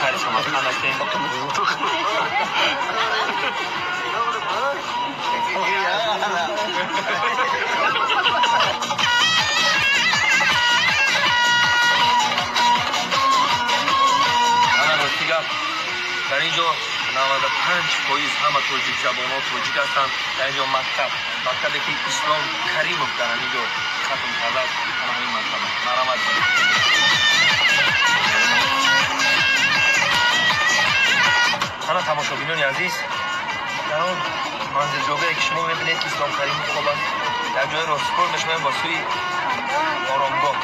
Шаҳри Самарқанд ҳастем. Ана, рости гап, дар ин ҷо 95% ҳама тоҷикзабонҳо тоҷик ҳастанд. Дар ин ҷо мактаб, мактабе ки Ислом Каримов дар ҳамин ҷо хатм кардааст, ана ҳамин мактаб. Марҳамат. Ана, тамошобинони азиз, дар он манзилҷогае ки шумо мебинед, Ислом Каримов хоб аст. Дар ҷои ростпор мешавем ба сӯи оромгоҳ.